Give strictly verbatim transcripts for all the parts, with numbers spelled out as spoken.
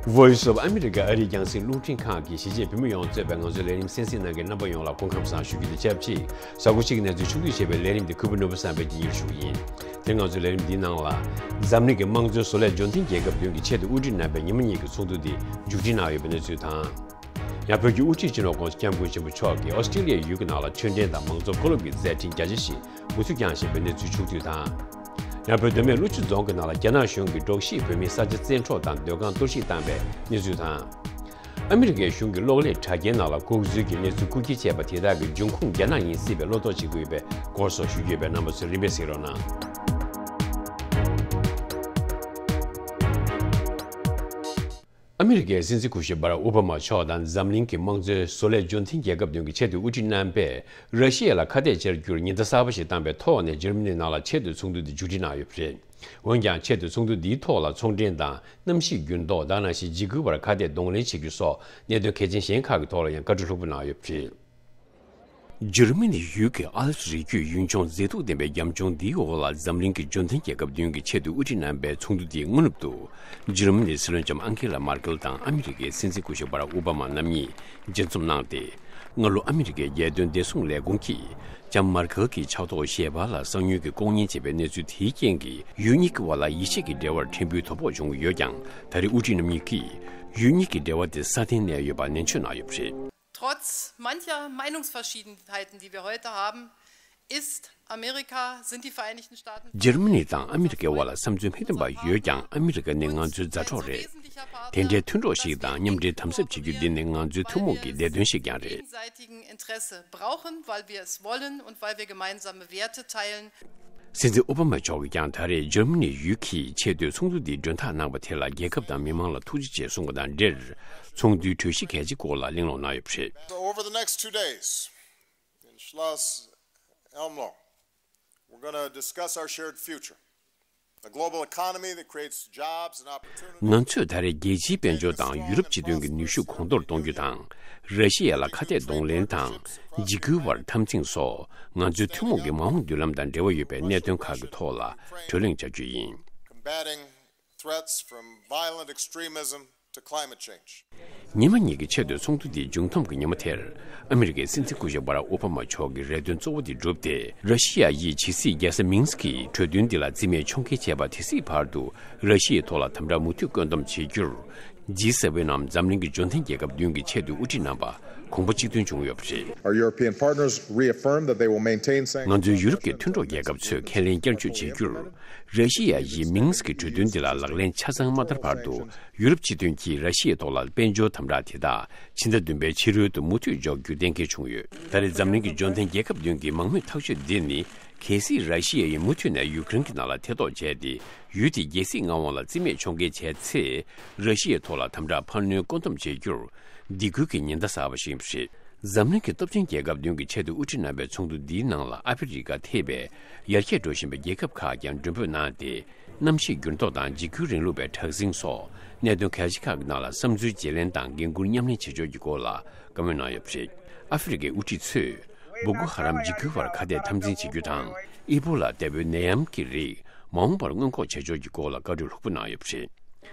Voice of America ཨ་རིའི་རྒྱང་སྲིང་རླུང་འཕྲིན་ཁང་གིས་གཞིས་བྱེས་བོད་མི་ཡོངས་གཙོས་པའི་ང་ཚོའི་ལས་རིམ་གསན་གཟིགས་གནང་མཁན་རྣམ་པ་ཡོངས་ལ་སྐུ་ཁམས་བཟང་ཞུ་རྒྱུ་དང་ཆབས་ཅིག་གཟའ་འཁོར་གཅིག་གི་གནས་ཚུལ་ཆུང་བསྡུས་བྱས་པའི་ལས་རིམ་འདི་གུས་པ་ནོར་བུ་བསམ་འཕེལ་གྱིས་སྙན་ཞུ་གི་ཡིན། དེ་ང་ཚོའི་ལས་རིམ་འདིའི་ནང་ལ། འཛམ་གླིང་གི་དམངས་གཙོའི་བཟོ་ལས་འབྱོར་ལྡན་རྒྱལ་ཁབ་བདུན་གྱི་ཆེད་དུ་དབུ་ཁྲིད་རྣམ་པས་ཉི་མ་གཉིས་ཀྱི་ཚོགས་འདུ་འདི་མཇུག་སྒྲིལ་གནང་ཡོད་པའི་གནས་ཚུལ་དང་། ཡང་བོད་ཀྱི་དབུ་ཁྲིད་སྤྱི་ནོར་༧གོང་ས་༧སྐྱབས་མགོན་ཆེན་པོ་མཆོག་གིས་ཨོ་སི་ཀྲི་ལི་ཡའི་ཡུལ་གྱི་ནང་ལ་ཆོས་འབྲེལ་དང་མང་གཙོ་བཀའ་སློབ་ཀྱི་མཛད་འཕྲིན་རྒྱ་ཆེ་ཞིག་མུ་མཐུད་བསྐྱངས་བཞིན་པའི་གནས་ཚུལ་ཕྱོགས་བསྡུས་དང་། ཡང་བོད་མདོ་སྨད་ཀླུ་ཆུ་རྫོང་གི་ནང་ལ་རྒྱ་ནག་གཞུང་གིས་འབྲོག་གཞིས་བོད་མིའི་ས་ཆ་བཙན་འཕྲོག་དང་སྡོད་ཁང་གཏོར་བཤིག་བཏང་བའི་གནས་ཚུལ་དང་། ཨ་མི་རི་ཀའི་གཞུང་གིས་གློག་ཀླད་དྲ་རྒྱའི་ནང་ལ་འགོག་རྫུན་གྱི་གནས་ཚུལ་རྐུ་འཁྱེར་བྱས་པ་དེ་དག་གི་འབྱུང་ཁུངས་རྒྱ་ནག་ཡིན་སྲིད་པའི་བློ་དོགས་བྱེད་ཀྱི་ཡོད་པའི་སྐོར་སོགས་ཞུ་རྒྱུ་ཡོད་པས་རྣམ་པ་ཚོས་རིམ་པས་གཟིགས་རོགས་གནང་། ཨ་མི་རི་ཀའི་སྲིད་འཛིན་སྐུ་ཞབས་སྦ་རག་ཨོ་བྷ་མ་མཆོག་དང་འཛམ་གླིང་གི་དམངས་གཙོའི་བཟོ་ལས་འབྱོར་ལྡན་རྒྱལ་ཁབ་བདུན་གྱི་ཆེས་མཐོའི་དབུ་ཁྲིད་རྣམ་པས་ར་ཤི་ཡ་ལ་ཁ་གཏད་བཅར་རྒྱུར་ཉེན་བརྡ་གསར་པ་ཞིག་བཏང་པའི་ཐོག་ནས་འཇར་མ་ནི་ནང་ལ་ཆེས་མཐོའི་ཚོགས་འདུ་འདི་མཇུག་སྒྲིལ་གནང་ཡོད་པ་རེད། འོན་ཀྱང་ཆེས་མཐོའི་ཚོགས་འདུ་འདིའི་ཐོག་ལ་ཚོང་འབྲེལ་དང་གནམ་གཤིས་འགྱུར་ལྡོག་དང་ནང་བཞིན་འཇིགས་སྐུལ་བར་ཁ་གཏད་གདོང་ལེན་བྱེད་རྒྱུ་སོགས་གནད་དོན་གལ་ཆེན་གཞན་ཁག་གི་ཐོག་ལ་ཡང་བཀའ་འཁྲོལ་ལྷུག་པོ་གནང་ཡོད་པ་རེད། འཇར་མ་ནི་ཡུལ་གྱི་ཨལ་པི་རི་རྒྱུད་ཡུལ་ལྗོངས་མཛེས་སྡུག་ལྡན་པའི་རྒྱ་ཁྱོན་འདིའི་འོག་ལ་འཛམ་གླིང་གི་འབྱོར་ལྡན་རྒྱལ་ཁབ་བདུན་གྱི་ཆེས་མཐོའི་དབུ་ཁྲིད་རྣམ་པའི་ཚོགས་འདུ་འདིའི་སྔ་ནུབ་ཏུ། འཇར་མ་ནིའི་སྲིད་བློན་ལྕམ་ཨང་ཀེ་ལ་མར་ཀེལ་དང་ཨ་མི་རི་ཀའི་སྲིད་འཛིན་སྐུ་ཞབས་སྦ་རག་ཨོ་བྷ་མ་རྣམ་གཉིས་མཇལ་འཛོམས་གནང་སྟེ། སྔ་ལོ་ཨ་མི་རི་ཀའི་རྒྱལ་དོན་བདེ་སྲུང་ལས་ཁུངས་ཀྱིས་ལྕམ་མར་ཀེལ་གྱི་ཕྱག་ཐོག་ཞལ་པར་ལ་གསང་ཉུལ་གྱི་ལྐོག་ཉན་བྱས་པའི་གནས་ཚུལ་དེའི་རྐྱེན་གྱིས་ཡུལ་གཉིས་ཀྱི་དབར་ལ་ཡིད་ཆེས་ཀྱི་འབྲེལ་བར་ཕྲན་བུའི་དོ་ཕོག་བྱུང་ཡོད་ཀྱང་། ད་རེས་དབུ་ཁྲིད་རྣམ་གཉིས་ཀྱིས་ཡུལ་གཉིས་ཀྱི་འབྲེལ་བ་དེ་སྲ་བརྟན་གནས་ཡོད་པ་ནན་བརྗོད་གནང་ཡོད་པ་རེད། Trotz mancher Meinungsverschiedenheiten, die wir heute haben, ist Amerika, sind die Vereinigten Staaten འཇར་མ་ནི་དང་ཨ་མི་རི་ཀའི་དབར་ལ་བསམ་ཚུལ་མི་མཐུན་པ་ཡོད་ཀྱང་ཨ་མི་རི་ཀ་ནི་ང་ཚོའི་མཛའ་གྲོགས་རེད། དེ་འདྲའི་མཐུན་གྲོགས་ཤིག་དང་མཉམ་འབྲེལ་དམ་ཟབ་བྱེད་རྒྱུ་འདི་ནི་ང་ཚོའི་ཐུན་མོང་གི་བདེ་དོན་ཞིག་ཀྱང་རེད། Gegenseitigen Interesse brauchen, weil wir es wollen und weil wir gemeinsame Werte teilen. སྲིད་འཛིན་ཨོ་བྷ་མ་མཆོག་གིས་ཀྱང་ད་རེས་འཇར་མ་ནི་ཡུལ་གྱི་ཆེས་མཐོའི་ཚོགས་འདུ་འདིའི་མགྲོན་བདག་གནང་བ་དེ་ལ་རྒྱལ་ཁབ་དང་མི་མང་ལ་ཐུགས་རྗེ་ཆེ་གསུངས་པ་དང་འབྲེལ། ཚོགས་འདུའི་གྲོས་གཞི་གལ་ཆེའི་སྐོར་ལ་གླེང་སློང་གནང་ཡོད་པ་རེད། So over the next two days in Schloss Elmlo, we're gonna discuss our shared future. A global economy that creates jobs and opportunities. ང་ཚོས་ད་རེས་རྒྱལ་སྤྱིའི་དཔལ་འབྱོར་དང་ཡུ་རོབ་སྤྱི་མཐུན་གྱི་ནུས་ཤུགས་གོང་མཐོར་གཏོང་རྒྱུ་དང་། ར་ཤི་ཡ་ལ་ཁ་གཏད་གདོང་ལེན་དང་། འཇིགས་སྐུལ་བར་འཐབ་འཛིང་སོགས་ང་ཚོའི་ཐུན་མོང་གི་མ་འོངས་མདུན་ལམ་དང་འབྲེལ་བ་ཡོད་པའི་གནད་དོན་ཁག་གི་ཐོག་ལ་གྲོས་གླེང་བྱ་རྒྱུ་ཡིན། Combating threats from violent extremism to climate change. ཉི་མ་གཉིས་ཀྱི་ཆེས་མཐོའི་ཚོགས་འདུ་འདིའི་མཇུག་བསྡོམས་ཀྱི་ཉིན་མོ་དེར། ཨ་མི་རི་ཀའི་སྲིད་འཛིན་སྐུ་ཞབས་སྦ་རག་ཨོ་བྷ་མ་མཆོག་གིས་རེ་འདུན་གཙོ་བོ་འདི་བསྒྲུབས་ཏེ། ར་ཤི་ཡ་ཡིས་ཇི་སྲིད་རྒྱལ་ས་མིན་སི་ཀི་གྲོས་མཐུན་འདི་ལ་རྩིས་མེད་ཕྱོགས་འགལ་བྱས་པ་དེ་སྲིད་བར་དུ་ར་ཤི་ཡའི་ཐོག་ལ་དམ་དྲག་མུ་མཐུད་བཀོད་འདོམས་བྱེད་རྒྱུར། ཇི་སེ་ཝེན་ནམ་འཛམ་གླིང་གི་འབྱོར་ལྡན་རྒྱལ་ཁབ་བདུན་གྱི་ཆེས་མཐོའི་དབུ་ཁྲིད་རྣམ་པ་གོམ་པ་གཅིག་མཐུན་བྱུང་ཡོད་པ་རེད། Our European partners reaffirm that they will maintain sanctions. ང་ཚོའི་ཡུ་རོབ་ཀྱི་མཐུན་གྲོགས་རྒྱལ་ཁབ་ཚོས་ཁས་ལེན་བསྐྱར་བཅོས་བྱེད་རྒྱུར། ར་ཤི་ཡ་ཡིས་མིན་སི་ཀི་གྲོས་མཐུན་འདི་ལ་ལག་ལེན་ཆ་ཚང་མ་བསྟར་བར་དུ། ཡུ་རོབ་སྤྱི་མཐུན་གྱིས་ར་ཤི་ཡའི་ཐོག་ལ་དཔལ་འབྱོར་དམ་དྲག་དེ་དག་ཕྱི་ཟླ་བདུན་པའི་ཕྱི་རོལ་དུ་མུ་མཐུད་འཇོག་རྒྱུ་གཏན་འཁེལ་བྱུང་ཡོད། ད་རེས་འཛམ་གླིང་གི་འབྱོར་ལྡན་རྒྱལ་ཁབ་བདུན་གྱི་མང་མོས་ཐག་གཅོད་འདི་ནི། གལ་སྲིད་ར་ཤི་ཡ་ཡིས་མུ་མཐུད་ནས་ཡུ་ཀེ་རེན་གྱི་ནང་ལ་ཐེ་གཏོགས་བྱས་ཏེ། ཡུལ་དེའི་རྒྱལ་སྲིད་མངའ་དབང་ལ་རྩིས་མེད་ཕྱོགས་འགལ་བྱས་ཚེ། ར་ཤི་ཡའི་ཐོག་ལ་དམ་དྲག་འཕར་སྣོན་བཀོད་འདོམས་བྱེད་རྒྱུར། སྡིགས་སྐུལ་གྱི་ཉེན་བརྡ་གསར་པ་ཞིག་ཡིན་པ་རེད། འཛམ་གླིང་གི་སྟོབས་ཆེན་རྒྱལ་ཁབ་བདུན་གྱི་ཆེས་མཐོའི་དབུ་ཁྲིད་རྣམ་པའི་ཚོགས་འདུ་འདིའི་ནང་ལ་ཨ་ཧྥེ་རི་ཀ་ཐེ་བའི་ཡར་རྒྱས་འགྲོ་བཞིན་པའི་རྒྱལ་ཁབ་ཁག་ཀྱང་མགྲོན་འབོད་གནང་སྟེ། གནམ་གཤིས་འགྱུར་ལྡོག་དང་འཇིགས་སྐུལ་རིང་ལུགས་པའི་དྲག་ཟིང་སོགས་གནད་དོན་གལ་ཆེ་ཁག་གི་ནང་ལ་བསམ་ཚུལ་བརྗེ་ལེན་དང་འགན་འཁུར་མཉམ་ལེན་བྱེད་ཕྱོགས་ཀྱི་སྐོར་ལ་བཀའ་མོལ་གནང་ཡོད་པ་རེད། ཨ་ཧྥེ་རི་ཀའི་དབུ་ཁྲིད་ཚོས་བོ་ཀོ་ཧ་རམ་འཇིགས་སྐུལ་བར་ཁ་གཏད་འཐབ་འཛིང་བྱེད་རྒྱུ་དང་། ཨི་བོ་ལ་ལྟ་བུའི་ནད་ཡམས་ཀྱི་རིགས་མ་འོངས་པར་སྔོན་འགོག་བྱེད་ཕྱོགས་ཀྱི་སྐོར་ལ་བཀའ་འཁྲོལ་ལྷུག་པོ་གནང་ཡོད་པ་རེད།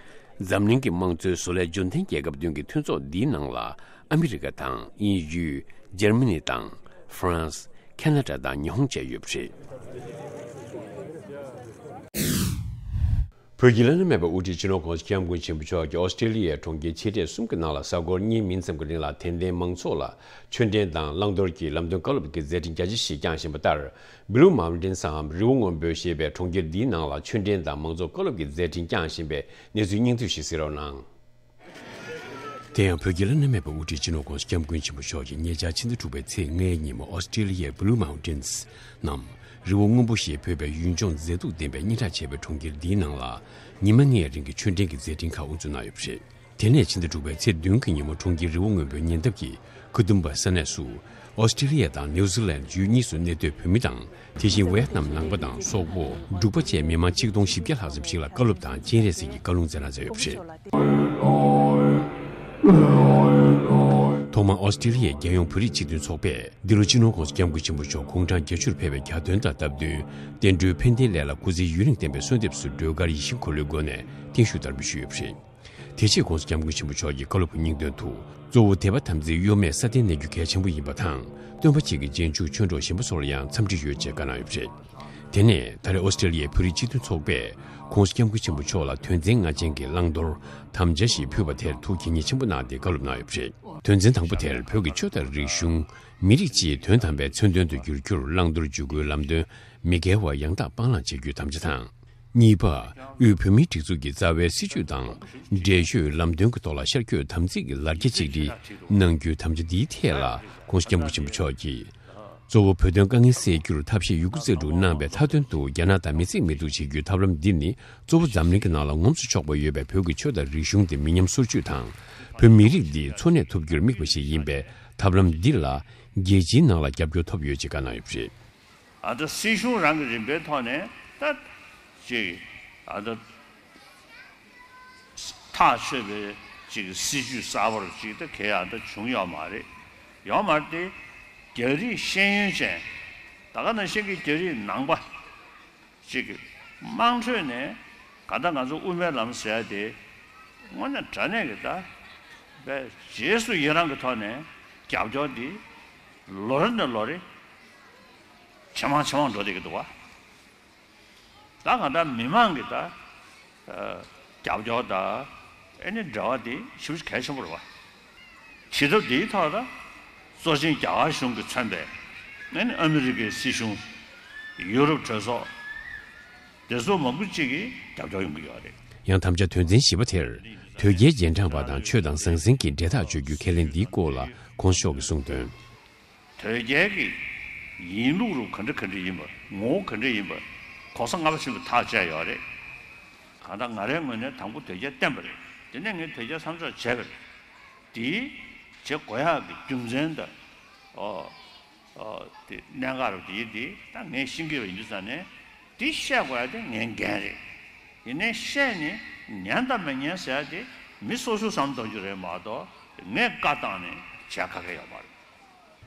འཛམ་གླིང་གི་དམངས་གཙོའི་བཟོ་ལས་འབྱོར་ལྡན་རྒྱལ་ཁབ་བདུན་གྱི་མཐུན་ཚོགས་འདིའི་ནང་ལ་ཨ་མི་རི་ཀ་དང་དབྱིན་ཡུལ། འཇར་མ་ནི་དང་། ཧྥ་རན་སི། ཁ་ན་ཌ་དང་ཉི་ཧོང་བཅས་ཡོད་པ་རེད། བོད་ཀྱི་བླ་ན་མེད་པའི་དབུ་ཁྲིད་སྤྱི་ནོར་༧གོང་ས་༧སྐྱབས་མགོན་ཆེན་པོ་མཆོག་གིས་ཨོ་སི་ཀྲེ་ལི་ཡའི་གྲོང་ཁྱེར་ཆེ་གྲས་གསུམ་གྱི་ནང་ལ་གཟའ་འཁོར་གཉིས་མིན་ཙམ་གྱི་རིང་ལ་དད་ལྡན་མང་ཚོགས་ལ་ཆོས་འབྲེལ་དང་བླང་དོར་གྱི་ལམ་སྟོན་བཀའ་སློབ་ཀྱི་མཛད་འཕྲིན་རྒྱ་ཆེ་ཞིག་བསྐྱངས་བཞིན་པ་ལྟར། བྷི་ལུ་མའུན་ཊེན་སའམ་རི་བོ་སྔོན་པོ་ཞེས་པའི་གྲོང་ཁྱེར་འདིའི་ནང་ལ་ཆོས་འབྲེལ་དང་མང་གཙོ་བཀའ་སློབ་ཀྱི་མཛད་འཕྲིན་བསྐྱངས་བཞིན་པའི་གནས་ཚུལ་སྙིང་བསྡུས་ཤིག་གཟིགས་རོགས་གནང་། དེ་ཡང་བོད་ཀྱི་བླ་ན་མེད་པའི་དབུ་ཁྲིད་སྤྱི་ནོར་༧གོང་ས་༧སྐྱབས་མགོན་ཆེན་པོ་མཆོག་གིས་ཉེ་ཆར་ཕྱི་ཟླ་དྲུག་པའི་ཚེས་ལྔའི་ཉིན་མོ་ཨོ་སི་ཀྲེ་ལི་ཡའི་བྷི་ལུ་མའུན་ཊེན་སི་ནམ། རི་བོ་སྔོན་པོ་ཞེས་འབོད་པའི་ཡུལ་ལྗོངས་མཛེས་སྡུག་ལྡན་པའི་སྙན་གྲགས་ཆེ་བའི་གྲོང་ཁྱེར་འདིའི་ནང་ལ་ཉི་མ་ལྔའི་རིང་གི་ཆོས་འབྲེལ་གྱི་མཛད་འཕྲིན་ཁག་དབུ་འཛུགས་གནང་ཡོད་པ་རེད། དེ་ནས་ཕྱི་ཟླ་དྲུག་པའི་ཚེས་བདུན་གྱི་ཉིན་མོ་གྲོང་ཁྱེར་རི་བོ་སྔོན་པོའི་ཉེ་འདབས་ཀྱི་ཁུ་དུམ་པ་ས་གནས་སུ། ཨོ་སི་ཀྲེ་ལི་ཡ་དང་ནིའུ་ཛི་ལན་ཡུལ་གཉིས་སུ་གནས་སྡོད་བོད་མི་དང་། དེ་བཞིན་ཝེ་ཏི་ནམ་ནང་པ་དང་སོག་པོ། འབྲུག་པ་བཅས་མི་མང་ཆིག་སྟོང་བཞི་བརྒྱ་ལྷག་ཙམ་ཞིག་ལ་བཀའ་སློབ་དང་སྤྱན་རས་གཟིགས་ཀྱི་བཀའ་ལུང་སྩལ་གནང་མཛད་ཡོད་པ་རེད། ཐོག་མར་ཨོ་སི་ཀྲེ་ལི་ཡའི་རྒྱལ་ཡོངས་བོད་རིགས་སྤྱི་མཐུན་ཚོགས་པས་འདི་ལོ་སྤྱི་ནོར་༧གོང་ས་༧སྐྱབས་མགོན་ཆེན་པོ་མཆོག་དགུང་གྲངས་བརྒྱད་ཅུར་ཕེབས་པའི་གྱ་སྟོན་དང་སྟབས་བསྟུན། བསྟན་འགྲོའི་ཕན་བདེའི་སླད་ལ་སྐུ་ཚེ་ཡུན་རིང་བརྟན་པའི་གསོལ་འདེབས་སུ་སྒྲོལ་དཀར་ཡིད་བཞིན་འཁོར་ལོའི་སྒོ་ནས་བརྟན་བཞུགས་བསྟར་འབུལ་ཞུས་ཡོད་པ་རེད། དེ་རྗེས་༸གོང་ས་༸སྐྱབས་མགོན་ཆེན་པོ་མཆོག་གིས་བཀའ་སློབ་ཀྱི་སྙིང་དོན་དུ། གཙོ་བོ་དད་པ་དམ་ཚིག་གཡོ་མེད་སྲ་བརྟན་གནས་རྒྱུ་གལ་ཆེན་པོ་ཡིན་པ་དང་། སྟོན་པ་གཅིག་གི་རྗེས་འཇུག་ཆོས་གྲོགས་གཞོན་པ་ཚོ་ལ་ཡང་འཚམས་འདྲི་ཡོད་ཅེས་བཀའ་གནང་ཡོད་པ་རེད། དེ་ནས་ད་རེས་ཨོ་སི་ཀྲེ་ལི་ཡའི་བོད་རིགས་སྤྱི་མཐུན་ཚོགས་པས་༸གོང་ས་༸སྐྱབས་མགོན་ཆེན་པོ་མཆོག་ལ་དོན་ཚན་ལྔ་ཅན་གྱི་བླང་དོར་དམ་བཅའ་ཞིག་ཕུལ་བ་དེར་ཐུགས་དགྱེས་མཉེས་ཆེན་པོ་གནང་སྟེ་བཀའ་སློབ་གནང་ཡོད་པ་རེད། དོན་ཚན་དང་པོ་དེར་བོད་ཀྱི་ཆོས་དང་རིག་གཞུང་། མི་རིགས་བཅས་དོན་དམ་པའི་མཚོན་དོན་དུ་འགྱུར་རྒྱུར་བླང་དོར་འཇུག་སྒོའི་ལམ་སྟོན་མི་འགལ་བར་ཡང་དག་སྤང་བླང་བྱེད་རྒྱུའི་དམ་བཅའ་དང་། གཉིས་པ། དབུས་བོད་མིའི་སྒྲིག་འཛུགས་ཀྱི་རྩ་བའི་སྲིད་བྱུས་དང་། འགྲེལ་བརྗོད་ལམ་སྟོན་གྱི་ཐོག་ལ་ཤར་བསྐྱོད་དམ་ཚིག་གི་ལར་རྒྱ་གཅིག་སྒྲིལ་གནང་རྒྱུའི་དམ་བཅའ་འདིའི་ཐད་ལ་༸གོང་ས་༸སྐྱབས་མགོན་ཆེན་པོ་མཆོག་གིས། གཙོ་བོ་བོད་དོན་དཀའ་ངལ་སེལ་རྒྱུར་ཐབས་ཤེས་ཡོད་རྒུ་རྩལ་སྤྲུགས་གནང་བའི་མཐའ་དོན་དུ་རྒྱ་ནག་དང་མི་གཙིགས་མི་འཐུ་བྱེད་རྒྱུའི་ཐབས་ལམ་འདི་ནི་གཙོ་བོ་འཛམ་གླིང་གི་ནང་ལ་ངོམས་སུ་ཆོག་པ་ཡོད་པའི་བོད་ཀྱི་ཆོས་དང་རིག་གཞུང་དེ་མི་ཉམས་སོར་ཆུད་དང་། བོད་མི་རིགས་འདི་འཚོ་གནས་ཐུབ་རྒྱུར་དམིགས་པ་ཞིག་ཡིན་པས་ཐབས་ལམ་འདི་ལ་རྒྱལ་སྤྱིའི་ནང་ལ་རྒྱབ་སྐྱོར་ཐོབ་ཡོད་ཅེས་བཀའ་གནང་ཡོད་པ་རེད། ཨ་ད་སྲིད་གཞུང་རང་གི་རིམ་པའི་ཐོག་ནས་ད་ཅིག་ཨ་ད་ཐག་ཆོད་པའི་ཅིག་སྲིད་ཇུས་གསར་པར་ཅིག་ད་གལ་ཨ་ད་བྱུང་ཡོད་མ་རེད། ཡོད་མ་རེད་དེ། རྒྱ་རིགས་ཤེས་ཡོན་ཅན་ད་ག་ནང་བཞིན་གྱི་རྒྱ་རིགས་ནང་པ་ཅིག་གི་དམངས་ཁྲོད་ནས་ག་ད་ང་ཚོ་དབུ་མའི་ལམ་ཟེར་ཡ་དེ་དངོས་གནས་དྲང་གནས་ཀྱི་ད་བས་རྗེས་སུ་ཡི་རང་གི་ཐོག་ནས་རྒྱབ་སྐྱོར་འདི་ལོ་རེ་ནས་ལོ་རེ་ཇེ་མང་ཇེ་མང་འགྲོ་བསྡད་ཀྱི་འདུག་བ། ད་གང་ལྟར་མི་མང་གི་ད་རྒྱབ་སྐྱོར་དང་ཨེ་ནི་འབྲེལ་བ་དེ་ཞེ་པོ་ཅིག་གལ་ཆེན་པོ་རེད་བ། བྱེད་ཐབས་འདིའི་ཐོག་ལ་གཙོ་ཆེན་རྒྱ་གར་གཞུང་གིས་མཚོན་པའི་ཨེ་ནི་ཨ་མི་རི་ཀའི་སྲིད་གཞུང་། ཡུ་རོབ་གྲོས་ཚོགས་དེ་ཚོ་མང་པོ་ཅིག་གིས་རྒྱབ་སྐྱོར་ཡོང་གི་ཡོད་རེད། ཡང་དམ་བཅའ་དོན་ཚན་བཞི་པ་དེར་དོལ་རྒྱལ་རྗེས་འབྲང་པ་དང་ཆོས་དང་ཟང་ཟིང་གི་འབྲེལ་ཐག་གཅོད་རྒྱུ་ཁས་ལེན་འདིའི་སྐོར་ལ་༸གོང་ས་མཆོག་གིས་གསུངས་དོན། དོལ་རྒྱལ་གྱི་ཡིན་ལུགས་རུ་ག་འདྲ་ག་འདྲ་ཡིན་པ། ངོ་བོ་ག་འདྲ་ཡིན་པ། གོ་ས་ལྔ་པ་ཆེན་པོས་ཐག་བཅད་ཡོད་རེད། གང་ལྟར་ང་རའི་ངོས་ནས་དང་པོ་དོལ་རྒྱལ་བསྟེན་པ་རེད། དེ་ནས་ངས་དོལ་རྒྱལ་མཚམས་འཇོག་བྱས་པ་རེད། དེའི་བྱེད་དགོས་ཡག་གི་རྒྱུ་མཚན་དང་། ཨོ། ཨོ། དེ་གནད་འགག་རུ་དེ་དེ་ད་ངས་ཤེས་ཀྱི་ཡོད་ཡིན་དུས་ཙང་ནས་དེ་བཤད་དགོས་ཡག་དེ་ངའི་འགན་རེད། ཡིན་ནའི་བཤད་ནས་ཉན་དང་མི་ཉན་ཟེར་ཡག་དེ་མི་སོ་སོའི་བསམ་བློ་གཏོང་རྒྱུ་རེད་མ་གཏོགས་ངས་བཀའ་བཏང་ནས་བྱས་ཁ་ཁ་ཡོད་མ་རེད།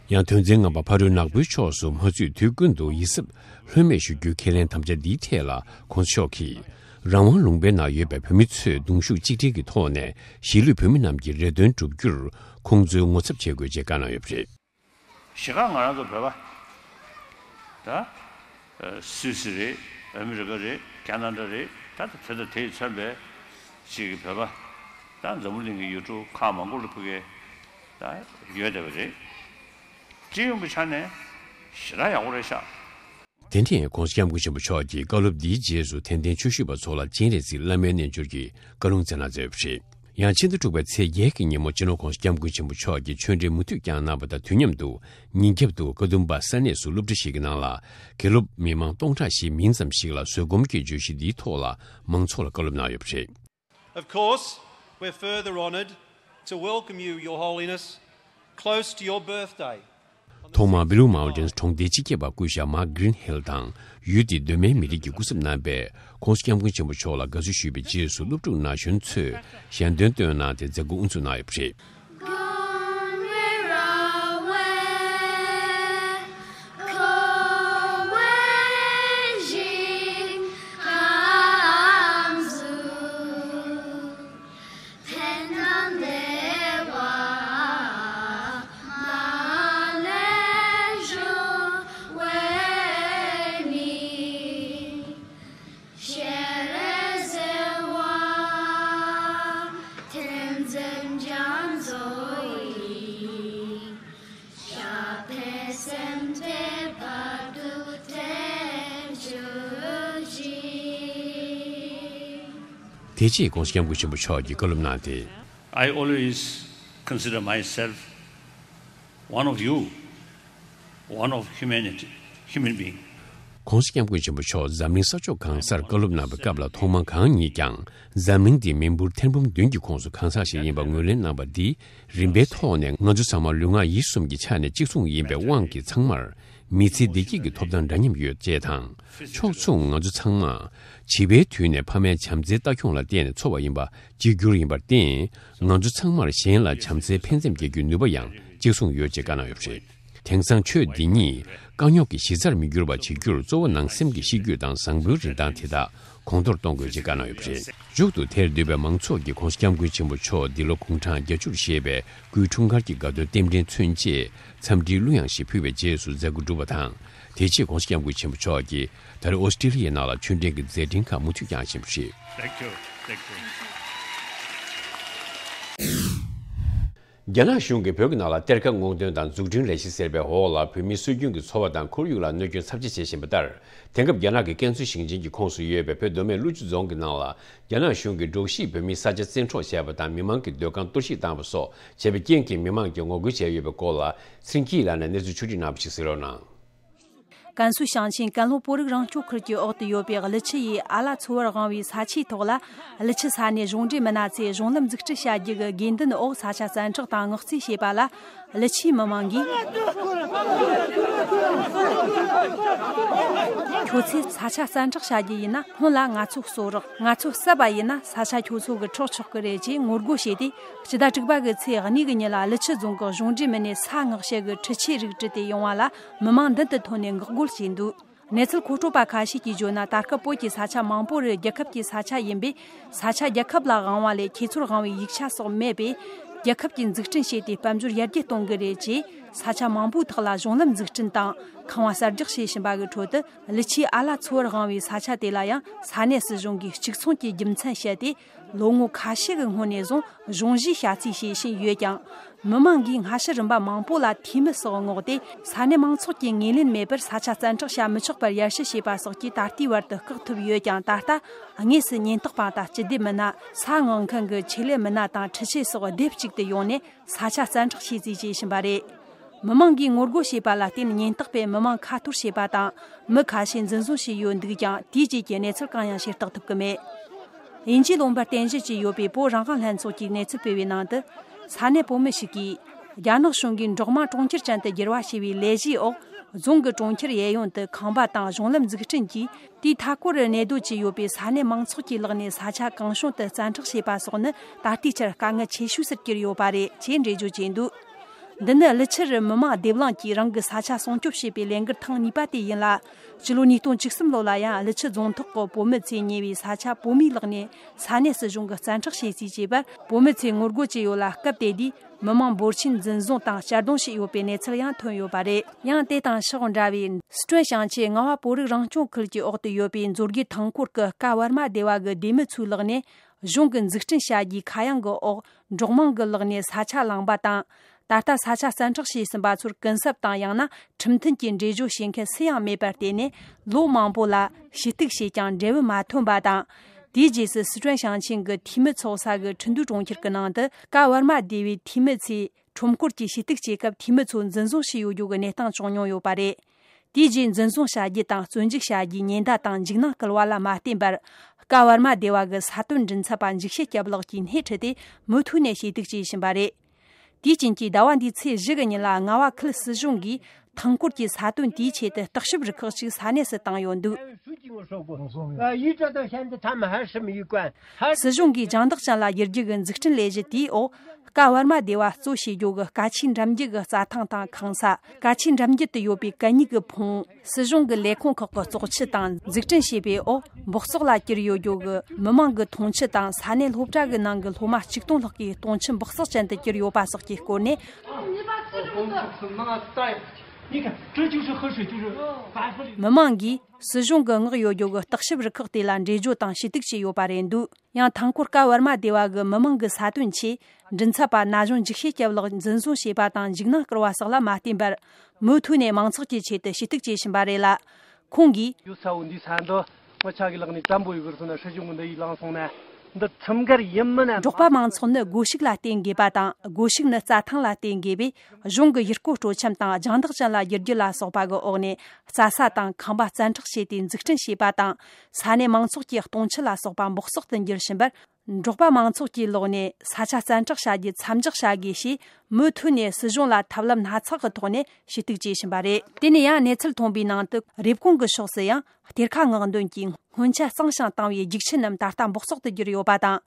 ཡང་དོན་ཚན་ལྔ་པ་ཕ་རོལ་ནག་པོའི་ཕྱོགས་སུ་མ་ཚུད་དུས་ཀུན་ཏུ་ཡིད་གཟབ་ལྷོད་མེད་ཞུ་རྒྱུའི་ཁས་ལེན་དམ་བཅའ་འདིའི་ཐད་ལ་༸གོང་ས་མཆོག་གིས། རང་དབང་ལུང་པའི་ནང་ཡོད་པའི་བོད་མི་ཚོས་གདུང་ཤུགས་གཅིག་སྒྲིལ་གྱི་ཐོག་ནས་གཞིས་ལུས་བོད་མི་རྣམས་ཀྱི་རེ་འདུན་བསྒྲུབ་རྒྱུར་ཁོང་ཚོས་ངོ་ཚབ་བྱེད་དགོས་ཅེས་བཀའ་གནང་ཡོད་པ་རེད། གཞིས་ཀ་ང་རང་ཚོ་བོད་པ། ད། སུད་སི་རེད། ཨ་མི་རི་ཀ་རེད། ཁ་ན་ཌ་རེད། ད་དེ་དང་དེ་ཡིས་མཚོན་པའི་ཅིག་གི་བོད་པ། ད་འཛམ་བུ་གླིང་གི་ཡུལ་གྲུ་ཁག་མང་པོ་ལ་ཕ་གིར་ད་ཡོད་བསྡད་པ་རེད། སྤྱི་ཡོངས་ཀྱི་ཆ་ནས་ཞེ་དྲག་ཡག་པོ་རེད་ཤག་དེ་ནས་༸གོང་ས་༸སྐྱབས་མགོན་ཆེན་པོ་མཆོག་གིས་བཀའ་སློབ་འདིའི་རྗེས་སུ་དད་ལྡན་ཆོས་ཞུ་བ་ཚོ་ལ་སྤྱན་རས་གཟིགས་བླ་མའི་རྣལ་འབྱོར་གྱི་བཀའ་ལུང་སྩལ་གནང་མཛད་ཡོད་པ་རེད། ཡང་ཕྱི་ཟླ་དྲུག་པའི་ཚེས་བརྒྱད་ཀྱི་ཉིན་མོ་སྤྱི་ནོར་༸གོང་ས་༸སྐྱབས་མགོན་ཆེན་པོ་མཆོག་གིས་ཆོས་འབྲེལ་མུ་མཐུད་བསྐྱངས་གནང་བ་དང་དུས་མཉམ་དུ་ཉིན་རྒྱབ་ཏུ་ཀ་ཟུམ་པ་ས་གནས་སུ་སློབ་གྲྭ་ཞིག་གི་ནང་ལ་དགེ་སློབ་མི་མང་སྟོང་ཕྲག་བཞི་མིན་ཙམ་ཞིག་ལ་བཟོད་སྒོམ་གྱི་བརྗོད་གཞི་འདིའི་ཐོག་ལ་མང་ཚོགས་ལ་བཀའ་སློབ་གནང་ཡོད་པ་རེད། Of course, we're further honoured to welcome you, Your Holiness, close to your birthday. ཐོག་མར་Blue Mountains གྲོང་སྡེའི་སྤྱི་ཁྱབ་པ་སྐུ་ཞབས་Mark Greenhill དང་ཡུལ་དེའི་གདོད་མའི་མི་རིགས་ཀྱི་སྐུ་ཚབ་རྣམ་པས་༸གོང་ས་༸སྐྱབས་མགོན་ཆེན་པོ་མཆོག་ལ་དགའ་བསུ་ཞུས་པའི་རྗེས་སུ་སློབ་ཕྲུག་ན་གཞོན་ཚོས་ཞལ་འདོན་བཏོན་གནང་སྟེ་མཛད་སྒོ་དབུ་འཛུགས་གནང་ཡོད་པ་རེད། དེ་རྗེས་༸གོང་ས་༸སྐྱབས་མགོན་ཆེན་པོ་མཆོག་གིས་བཀའ་སློབ་གནང་སྟེ། I always consider myself one of you, one of humanity, human being. ༸གོང་ས་༸སྐྱབས་མགོན་ཆེན་པོ་མཆོག་འཛམ་གླིང་ས་ཕྱོགས་གང་སར་བཀའ་སློབ་གནང་བའི་སྐབས་ལ་ཐོག་མར་གང་ཉིད་ཀྱང་འཛམ་གླིང་འདིའི་མི་འབོར་ཐེར་འབུམ་བདུན་གྱི་ཁོངས་སུ་གང་ཟག་ཞིག་ཡིན་པ་ངོས་ལེན་གནང་བ་འདིས་རིམ་པའི་ཐོག་ནས་ང་ཚོ་ཚང་མ་ལུས་ངག་ཡིད་གསུམ་གྱི་ཆ་ནས་གཅིག་མཚུངས་ཡིན་པའི་དབང་གིས་ཚང་མར་མི་ཚེའི་བདེ་སྐྱིད་ཀྱི་ཐོབ་ཐང་འདྲ་མཉམ་ཡོད་ཅེས་དང་། ཕྱོགས་མཚུངས་ང་ཚོ་ཚང་མ་བྱིས་པའི་དུས་ནས་ཕ་མའི་བྱམས་བརྩེའི་ལྟ་སྐྱོང་ལ་བརྟེན་ནས་འཚོ་བ་ཡིན་པ་གཅིག་གྱུར་ཡིན་པར་བརྟེན། ང་ཚོ་ཚང་མར་གཞན་ལ་བྱམས་བརྩེའི་ཕན་སེམས་སྐྱེ་རྒྱུའི་ནུས་པ་ཡང་གཅིག་མཚུངས་ཡོད་ཅེས་བཀའ་གནང་ཡོད་པ་རེད། དེང་སང་ཆོས་འདི་ཉིད་དཀའ་རྙོག་གི་གཞི་རྩར་མི་འགྱུར་བ་བྱེད་རྒྱུར་གཙོ་བོ་ནང་སེམས་ཀྱི་གཤིས་རྒྱུད་དང་བཟང་པོའི་རིན་ཐང་དེ་དག་གོང་མཐོར་གཏོང་དགོས་ཅེས་བཀའ་གནང་ཡོད་པ་རེད། མཇུག་ཏུ་དེར་འདུས་པའི་མང་ཚོགས་ཀྱིས་༸གོང་ས་༸སྐྱབས་མགོན་ཆེན་པོ་མཆོག་འདི་ལོ་གུང་གྲངས་བརྒྱད་ཅུར་བཞེས་པའི་སྐུའི་འཁྲུངས་སྐར་གྱི་དགའ་སྟོན་རྟེན་འབྲེལ་མཚོན་ཆེད་འཚམས་འདྲིའི་གླུ་དབྱངས་ཤིག་ཕུལ་བའི་རྗེས་སུ་མཛད་སྒོ་གྲུབ་པ་དང་། དེ་རྗེས་༸གོང་ས་༸སྐྱབས་མགོན་ཆེན་པོ་མཆོག་གིས་ད་རེས་ཨོ་སི་ཀྲི་ལི་ཡའི་ནང་ལ་ཆོས་འབྲེལ་གྱི་མཛད་འཕྲིན་ཁག་མུ་མཐུད་བསྐྱངས་བཞིན་པ་རེད། Thank you. Thank you. རྒྱ་ནག་གཞུང་གིས་བོད་ཀྱི་ནང་ལ་གཏེར་ཁ་སྔོག་འདོན་དང་འཛུགས་སྐྲུན་ལས་གཞི་ཟེར་བའི་འོག་ལ་བོད་མིའི་སྲོལ་རྒྱུན་གྱི་འཚོ་བ་དང་ཁོར་ཡུག་ལ་གནོད་སྐྱོན་ཚབས་ཆེ་བྱེད་བཞིན་པ་ལྟར། དེང་སྐབས་རྒྱ་ནག་གི་ཀན་སུའུ་ཞིང་ཆེན་གྱི་ཁོངས་སུ་ཡོད་པའི་བོད་མདོ་སྨད་ཀླུ་ཆུ་རྫོང་གི་ནང་ལ་རྒྱ་ནག་གཞུང་གིས་འབྲོག་གཞིས་བོད་མིའི་ས་ཆ་བཙན་འཕྲོག་བྱས་པ་དང་མི་མང་གི་སྡོད་ཁང་གཏོར་བཤིག་བཏང་བ་སོགས་བྱས་པའི་རྐྱེན་གྱིས་མི་མང་གིས་ངོ་རྒོལ་བྱས་ཡོད་པའི་སྐོར་ལ་ཚེ་རིང་སྐྱིད་ལགས་ནས་གནས་ཚུལ་ཕྱོགས་སྒྲིག་གནང་བ་ཞིག་གསན་རོགས་གནང་། ཀན་སུའུ་ཞིང་ཆེན་ཀན་ལྷོ་བོད་རིགས་རང་སྐྱོང་ཁུལ་གྱི་འོག་ཏུ་ཡོད་པའི་ཀླུ་ཆུ་ཡི་ཨ་ལ་ཚོ་བར་དབང་བའི་ས་ཆའི་ཐོག་ལ། ཀླུ་ཆུ་ས་གནས་གཞུང་འབྲེལ་མི་སྣ་ཚོས་གཞུང་ལམ་འཛུགས་སྐྲུན་བྱ་རྒྱུ་གི་དགོས་འདུན་འོག་ས་ཆ་བཙན་འཕྲོག་དང་མངགས་རྩིས་བྱས་པ་ལ། ཀླུ་ཆུའི་མི་མང་གིས། ཁྱོད་ཚོས་ས་ཆ་བཙན་འཕྲོག་བྱ་རྒྱུ་ཡིན་ན་སྔོན་ལ་ང་ཚོ་གསོད་རོགས། ང་ཚོ་བསད་པ་ཡིན་ན་ས་ཆ་ཁྱོད་ཚོ་གི་འཕྲོག་ཆོག་གི་རེད་ཅེས་ངོ་རྒོལ་བྱས་ཏེ། སྤྱི་ཟླ་དྲུག་པ་གི་ཚེས་གཉིས་ཀྱི་ཉིན་ལ་ཀླུ་ཆུ་རྫོང་གི་གཞུང་འབྲེལ་མི་སྣས་ས་མངགས་བྱེད་དགོས་འཕྲུལ་ཆས་རིགས་བྲིས་ཏེ་ཡོང་བ་ལ། མི་མང་མདུན་དུ་ཐོན་ནས་འགོག་རྒོལ་བྱས་འདུག་གནས་ཚུལ་མཁོ་སྤྲོད་པ་ཁ་ཤས་ཀྱིས་བརྗོད་ན། ད་སྐབས་བོད་ཀྱི་ས་ཆ་མང་པོ་རུ་རྒྱལ་ཁབ་ཀྱི་ས་ཆ་ཡིན་པས། ས་ཆ་རྒྱལ་ཁབ་ལ་དབང་བ་ལས་ཁྱེད་ཚོར་དབང་བའི་ཡིག་ཆ་སོགས་མེད་པས། རྒྱལ་ཁབ་ཀྱིས་འཛུགས་སྐྲུན་བྱས་ཏེ་དཔལ་འབྱོར་ཡར་རྒྱས་གཏོང་གི་རེད་ཅེས་ས་ཆ་མང་པོའི་ཐོག་ལ་གཞུང་ལམ་འཛུགས་སྐྲུན་དང་ཁང་བ་གསར་རྒྱག་བྱེད་བཞིན་པ་གི་ཁྲོད་དུ། ཀླུ་ཆུའི་ཨ་ལ་ཚོ་བར་དབང་བའི་ས་ཆ་དེ་ལ་ཡང་ས་གནས་སྲིད་གཞུང་གིས་གཅིག་མཚུངས་ཀྱི་རྒྱུ་མཚན་བཤད་དེ། ལོ་ངོ་ཁ་ཤས་ཀྱི་སྔོན་ནས་བཟུང་གཞུང་བཞེས་བྱ་རྩིས་བྱེད་བཞིན་ཡོད་ཀྱང་། མི་མང་གིས་སྔ་ཕྱི་རིམ་པ་མང་པོ་ལ་འཐུས་མི་སོགས་བསྔོགས་ཏེ། ས་གནས་མང་ཚོགས་ཀྱིས་ངོས་ལེན་མེད་པར་ས་ཆ་བཙན་འཕྲོག་བྱ་མི་ཆོག་པར་ཡར་ཞུ་བྱས་པ་སོགས་ཀྱིས་ད་ལྟའི་བར་དུ་བཀག་ཐུབ་ཡོད་ཀྱང་། ད་ལྟ་དངོས་སུ་ཉེན་རྟོག་པ་དང་སྤྱི་བདེ་མི་སྣ། ས་མངགས་མཁན་གྱི་ཆེད་ལས་མི་སྣ་དང་འཕྲུལ་ཆས་སོགས་སྡེབ་གཅིག་ཏུ་ཡོང་ནས། ས་ཆ་བཙན་འཕྲོག་བྱས་རྩིས་བྱེད་བཞིན་པ་རེད། མི་མང་གིས་ངོ་རྒོལ་བྱས་པ་ལ་བརྟེན། ཉེན་རྟོག་པས་མི་མང་ཁ་ཐོར་བྱས་པ་དང་། མི་ཁ་ཤས་འཛིན་བཟུང་བྱས་ཡོད་འདུག་ཀྱང་། དེའི་རྗེས་ཀྱི་གནས་ཚུལ་གང་ཡང་ཤེས་རྟོགས་ཐུབ་ཀྱི་མེད། དབྱིན་ཇིའི་ལུང་པར་རྟེན་གཞི་བྱས་ཡོད་པའི་བོད་རང་དབང་ལྷན་ཚོགས་ཀྱིས་གནས་ཚུལ་སྤེལ་བའི་ནང་དུ། ས་གནས་བོད་མི་ཞིག་གིས། རྒྱ་ནག་གཞུང་གིས་འབྲོག་དམངས་གྲོང་ཁྱེར་ཅན་དུ་འགྱུར་བ་བྱས་པའི་ལས་གཞིའི་འོག་རྫོང་གི་གྲོང་ཁྱེར་གཡས་གཡོན་དུ་ཁང་པ་དང་གཞུང་ལམ་འཛུགས་སྐྲུན་གྱིས། དེའི་མཐའ་སྐོར་རུ་གནས་སྡོད་ཀྱི་ཡོད་པའི་ས་གནས་མང་ཚོགས་ཀྱི་ལག་ནས་ས་ཆ་གང་བྱུང་དུ་བཙན་འཕྲོག་བྱས་པ་སོགས་ནི། ད་ལྟའི་ཆར་དཀའ་ངལ་ཆེ་ཤོས་སུ་གྱུར་ཡོད་པ་རེད་ཅེས་འགྲེལ་བརྗོད་བྱས་འདུག་འདི་ནི་ཀླུ་ཆུ་རུ་མི་མང་སྡེབ་ལངས་ཀྱིས་རང་གི་ས་ཆ་སྲུང་སྐྱོབ་བྱེད་པའི་ལས་འགུལ་ཐེངས་གཉིས་པ་དེ་ཡིན་ལ། སྤྱི་ལོ་ཉིས་སྟོང་བཅུ་གསུམ་ལོ་ལ་ཡང་ཀླུ་ཆུ་རྫོང་ཐོག་གི་བོད་མི་ཚོས་ཉོས་པའི་ས་ཆ་བོད་མིའི་ལག་ནས་ས་གནས་སྲིད་གཞུང་གིས་བཙན་འཕྲོག་བྱེད་རྩིས་བྱས་པར། བོད་མི་ཚོས་ངོ་རྒོལ་བྱས་ཡོད་ལ། སྐབས་དེ་དུས་མི་མང་འབོར་ཆེན་འཛིན་བཟུང་དང་གཅར་རྡུང་བྱས་ཡོད་པའི་གནས་ཚུལ་ཡང་ཐོན་ཡོད་པ་རེད། ཡང་དེ་དང་ཕྱོགས་འདྲ་བའི། སི་ཁྲོན་ཞིང་ཆེན་རྔ་བ་བོད་རིགས་རང་སྐྱོང་ཁུལ་གྱི་འོག་ཏུ་ཡོད་པའི་མཛོད་དགེ་ཐང་སྐོར་གྱི་ཀ་ཝར་མ་སྡེ་བ་གི་སྡེ་མི་ཚོའི་ལག་ནས། གཞུང་གི་འཛུགས་སྐྲུན་བྱ་རྒྱུའི་ཁ་གཡང་གི་འོག་འབྲོག་དམངས་ཀྱི་ལག་ནས་ས་ཆ་བླངས་པ་དང་། ད་ལྟ་ས་ཆ་བཙན་འཕྲོག་བྱས་ཟིན་པ་ཚོར་གུན་གསབ་དང་། ཡང་ན་ཁྲིམས་མཐུན་གྱི་འགྲེལ་བརྗོད་བྱེད་མཁན་སུ་ཡང་མེད་པར་བརྟེན་ནས། ལོ་མང་པོ་ལ་ཞུ་གཏུག་བྱས་ཀྱང་འབྲས་བུ་མ་ཐོན་པ་དང་། དེའི་རྗེས་སུ་སི་ཁྲོན་ཞིང་ཆེན་གྱི་འཐུས་མི་ཚོགས་ས་གི་ཁྲིན་ཏུའུ་གྲོང་ཁྱེར་གྱི་ནང་དུ་ཀ་ཝར་མ་སྡེ་བའི་འཐུས་མི་ཚོས་ཁྲོམ་སྐོར་གྱི་ཞུ་གཏུག་བྱེད་སྐབས། འཐུས་མི་ཚོ་འཛིན་བཟུང་བྱས་ཡོད་རྒྱུ་གི་གནས་སྟངས་བྱུང་མྱོང་ཡོད་པ་རེད། དེའི་རྗེས་འཛིན་བཟུང་བྱ་རྒྱུ་དང་བཙོན་འཇུག་བྱ་རྒྱུའི་ཉེན་བརྡ་དང་འཇིགས་སྣང་བསྐུལ་བ་ལ་མ་བརྟེན་པར། ཀ་ཝར་མ་སྡེ་བ་གི་ས་དོན་མགྲིན་ཚབ་པ་འཇིགས་བྱེད་སྐྱབས་ལགས་ཀྱིས་སྣེ་ཁྲིད་དེ་མུ་མཐུད་ནས་ཞུ་གཏུག་བྱས་བཞིན་པ་རེད། དེའི་རྐྱེན་གྱིས་ཟླ་བ་འདིའི་ཚེས་བཞི་གི་ཉིན་ལ་རྔ་བ་ཁུལ་སྲིད་གཞུང་གིས་ཐང་སྐོར་གྱི་ས་དོན་དེའི་ཆེད་དུ་བརྟག་ཞིབ་རུ་ཁག་ཅིག་ས་གནས་སུ་བཏང་ཡོད་འདུག་སྲིད་གཞུང་གིས་རྒྱང་ཐག་ཅན་ལ་བསྒྱུར་རྒྱུ་གི་འཛུགས་སྐྲུན་ལས་གཞི་དེའི་འོག་ཀ་ཝར་མ་སྡེ་བ་གཙོ་བྱེད་རྒྱུ་གི་སྐ་ཆུའི་འགྲམ་རྒྱུད་ཀྱི་རྩྭ་ཐང་དང་ཁང་ས། སྐ་ཆུའི་འགྲམ་རྒྱུད་དུ་ཡོད་པའི་གད་སྙིགས་ཀྱི་ཕོང་། སྲིད་གཞུང་གི་ལས་ཁུངས་ཁག་གི་བཙོག་ཆུ་དང་འཛུགས་སྐྲུན་བྱས་པའི་འོག་འབག་བཙོག་ལ་གྱུར་ཡོད་རྒྱུ་གི་མི་མང་གི་འཐུང་ཆུ་དང་ས་གནས་སློབ་གྲྭ་གི་ནང་གི་སློབ་མ་གཅིག་སྟོང་ལྷག་གི་འཐུང་ཆུ་འབག་བཙོག་ཅན་དུ་གྱུར་ཡོད་པ་སོགས་ཀྱི་སྐོར་ནས། མི་མང་གིས་སྲིད་གཞུང་གིས་མངགས་ཡོད་རྒྱུ་གི་བརྟག་ཞིབ་རུ་ཁག་དེ་ལ་འགྲེལ་བརྗོད་དང་ཞུ་གཏུག་བྱས་ཡོད་པ་རེད་འདུག་ཡང་ཐང་སྐོར་ཀ་ཝར་མ་སྡེ་བ་གི་མི་མང་གི་ས་དོན་ཆེད་མགྲིན་ཚབ་པ་ན་གཞོན་འཇིགས་བྱེད་སྐྱབས་ལགས་འཛིན་བཟུང་བྱས་པ་དང་འཇིགས་སྣང་བསྐུལ་བ་སོགས་ལ་མ་བརྟེན་པར། མུ་མཐུད་ནས་མང་ཚོགས་ཀྱི་ཆེད་དུ་ཞུ་གཏུག་བྱེད་བཞིན་པ་རེད་ལ། ཁོང་གིས། ཡུལ་ས་བོ་འདི་ས་འདི་ངོ་ཆ་གི་ལག་ནས་བཙན་པོ་ཡི་གུར་སོང་ན་སྲིད་གཞུང་གི་འདི་ཡིས་བླངས་སོང་ན་འདི་ཁྲིམས་འགལ་ཡིན་མིན་ན། འབྲོག་པ་མང་ཚོགས་ནི་སྒོ་ཕྱུགས་ལ་བརྟེན་དགོས་པ་དང་། སྒོ་ཕྱུགས་ནི་རྩྭ་ཐང་ལ་བརྟེན་དགོས་པས། གཞུང་གི་ཡུལ་སྐོར་སྤྲོ་འཆམ་དང་རྒྱང་ཐག་ཅན་ལ་བསྒྱུར་རྒྱུ་ལ་སོགས་པ་གི་འོག་ནས་རྩྭ་ས་དང་ཁང་པ་བཙན་འཕྲོག་བྱས་ཏེ་འཛུགས་སྐྲུན་བྱས་པ་དང་། ས་གནས་མང་ཚོགས་ཀྱི་འཐུང་ཆུ་ལ་སོགས་པ་འབག་བཙོག་ཏུ་འགྱུར་བཞིན་པར། འབྲོག་པ་མང་ཚོགས་ཀྱི་ལག་ནས་ས་ཆ་བཙན་འཕྲོག་བྱ་རྒྱུ་མཚམས་འཇོག་བྱ་དགོས་ཞེས་མུ་མཐུད་ནས་སྲིད་གཞུང་ལ་ཐབས་ལམ་སྣ་ཚོགས་ཀྱི་ཐོག་ནས་ཞུ་གཏུག་བྱེད་བཞིན་པ་རེད། དེ་ནས་ཡང་གནས་ཚུལ་ཐོན་པའི་ནང་དུ་རེབ་གོང་གི་ཕྱོགས་སུ་ཡང་གཏེར་ཁ་སྔོག་འདོན་གྱིས་སྔོན་ཆད་གཙང་ཞིང་དྭངས་བའི་རྒྱུག་ཆུ་རྣམས་ད་ལྟ་འབག་བཙོག་ཏུ་གྱུར་ཡོད་པ་དང་།